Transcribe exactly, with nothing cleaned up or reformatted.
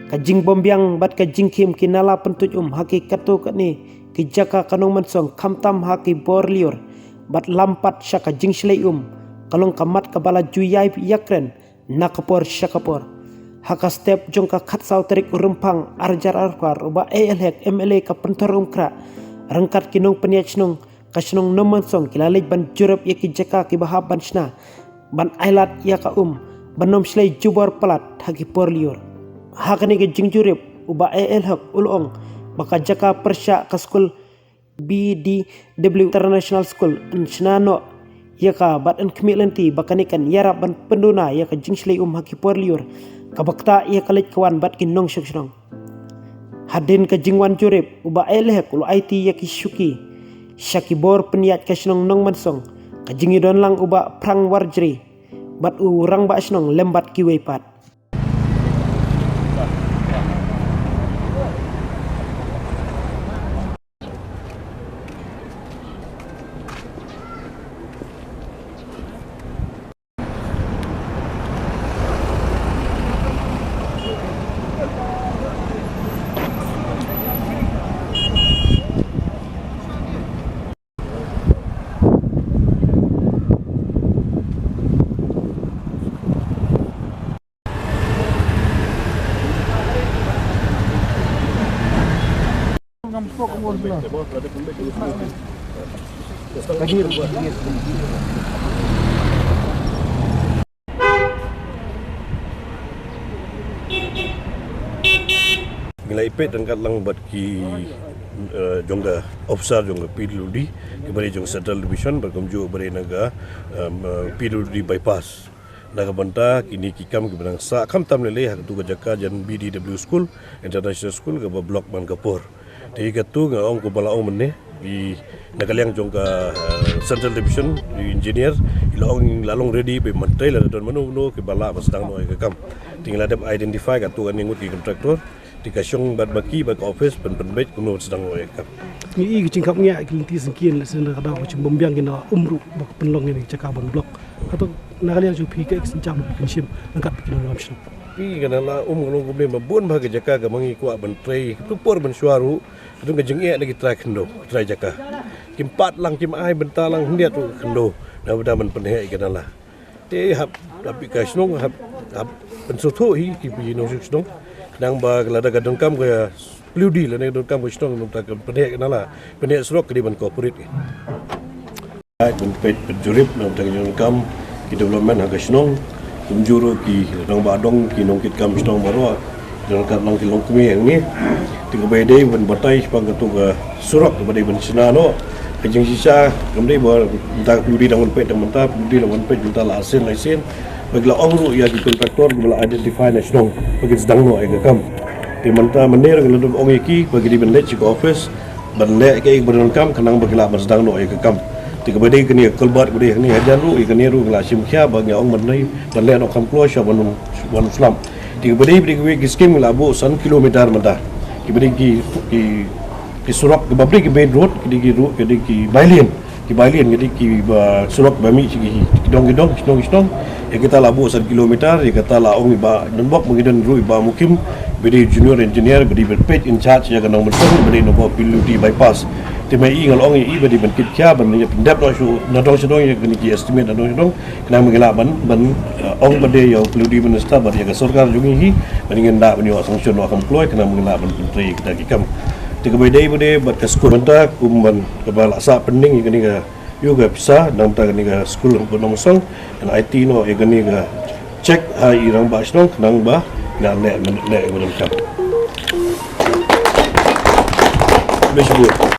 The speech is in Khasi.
Ka jingbymbiang bad ka jingkhim ki nala pyntuid um ha ki katto katne ki jaka ka Nongmensong, khamtam ha ki bor lyiur bad lam pat sha ka jingshlei um, ka long ka mat kaba la ju ïai ïakren na ka por sha ka por. Ha ka step jong ka khatsaw tarik u Rymphang arhajar arphew ar, u Bah A L Hek, M L A ka Pynthorumkhrah, ryngkat ki nongpynïaid shnong ka shnong Nongmensong, ki la leit ban jurip ïa ki jaka kiba hap ban shna ban ailad ïa ka um ban ym shlei jubor palat ha ki por lyiur. Ha kane ka jingjurip, u Bah A L Hek u la ong ba ka jaka pyrshah ka skul B D W International School yn shna noh ïa ka bad yn khmih lynti ba kane kan ïarap ban pynduna ïa ka jingshlei um ha ki por lyiur kaba ktah ïa ka leit ka wan bad ki nongshong shnong. Hadien ka jingwan jurip, u Bah A L Hek u la aiti ïa ki shuki sha ki bor pynïaid ka shnong Nongmensong, ka jingïadon lang u Bah Phrang Warjri bad u rangbah shnong lem bad kiwei pat. Ngi la ïapeit ryngkat lang bad ki, eh, jong ka officer jong ka P W D, ki bad jong Central Division, bad kumjuh bad na ka, em, eh, P W D bypass. Na ka bynta kine ki kam kiba nang sah khamtam lei lei ha katu ka jaka jan B D W School, International School, kaba block man ka por. Te katu nga ong kumba la ong mynne, i na ka liang jong ka, eh, Central Division, i engineer, i la ong la long ready ba mynta la don mano mano kiba lah ba sdang noh ïa ka kam. Te ngi la dep identify katu kane ngut ki contractor, te ka shong bad ma ki bad ka office pyn pynbeit kumno sdang noh ïa ka kam. Ngi i ka jingkhapngiah ki lynti syngkien, lehse na ka daw ka jingbymbiang ki nala um ruh ba ka pynlong ïa ka jaka ban block. Hato na ka liang jong phi ka ek synjam phi pynshim ryngkat bad ki nongïalam shnong? Phi, ka nala um ka long kumne ba bun bha ka jaka kaba ngi kwah ban trei, tu por ban shuwa ruh ka don ka jingeh na ki trai khyndew, trai jaka. Kim pat lang, kim ai bynta lang khyndiat ruh ka khyndew na bynta ban pynheh ïa ka nala. Te hap, hap ka shnong, hap, hap pynsngewthuh hi ki, ki nongshong shnong. Khnang ba lada ka donkam ka P W D, lada ka donkam ka shnong, nangta ka pynheh ka nala, pynheh surok ka dei ban cooperate. Ai, ban peit, ban jurip, nangta ka donkam ki development ha ka shnong. Kumjuh ruh ki rangbah dong, ki nongkitkam shnong baroh, ki nongkat lang ki longkmie hangne. Te kaba ïadei ban batai shaphang katu ka surok kaba dei ban shna noh. Ka jingshisha kam dei ba mynta ka P W D dang wan peit, dang mynta P W D dang wan peit mynta la arsien laisien. Ba ki la ong ruh ïa ki contractor kiba la identify na shnong ba kin sdang noh ïa ka kam. Te mynta mynne ruh ngi la dep ong ïa ki ba ki dei ban leit sha ka office ban leh kaei kaba donkam khnang ba ki lah ban sdang noh ïa ka kam. Te kaba dei kane ka culvert kaba dei hangne hajan ruh, ïa kane ruh ngi la shim khia ba ngi ong mynne ban leh noh kham kloi sha ban wan slap. Te kaba dei, ba dei kiwei ki skim ngi la buh san kilometer mynta. Kiba dei ki, ki, ki surok kiba dei ki main road, ki dei ki road, ki dei ki bai lane. Ki bai lane, ki dei kiba surok ba mih sha ki, ki dong, ki dong, ki dong, ki dong. Ïa kata la buh san kilometer, ïa kata la ong i Bah Nongbok, ba ngi don ruh i Bah Mukim, ba dei junior engineer, ba dei ban peit in charge ïa ka Nongmensong, ba dei na ka P W D bypass. Te ma i nga la ong ïa i ba dei ban kit khia, ban ïa pyndep noh shuh na dong sha dong ïa kine ki estimate na dong sha dong. Khnang ba ngi lah ban, ban, eh, ong bad ïa u P W D minister bad ïa ka sorkar jong ngi hi, ba ngin da ban ïoh sanction noh kham kloi, khnang ba ngi lah ban pyntrei kita ki kam. Te kaba dei, ba dei bad ka skul mynta kum ban kaba la sah pending ïa kane ka, ïa ka pisa na bynta kane ka skul ha Nongmensong, ngan aiti noh ïa kane ka check ha i rangbah shnong khnang ba ngan leh, leh ïa ka kam. Khublei shibun.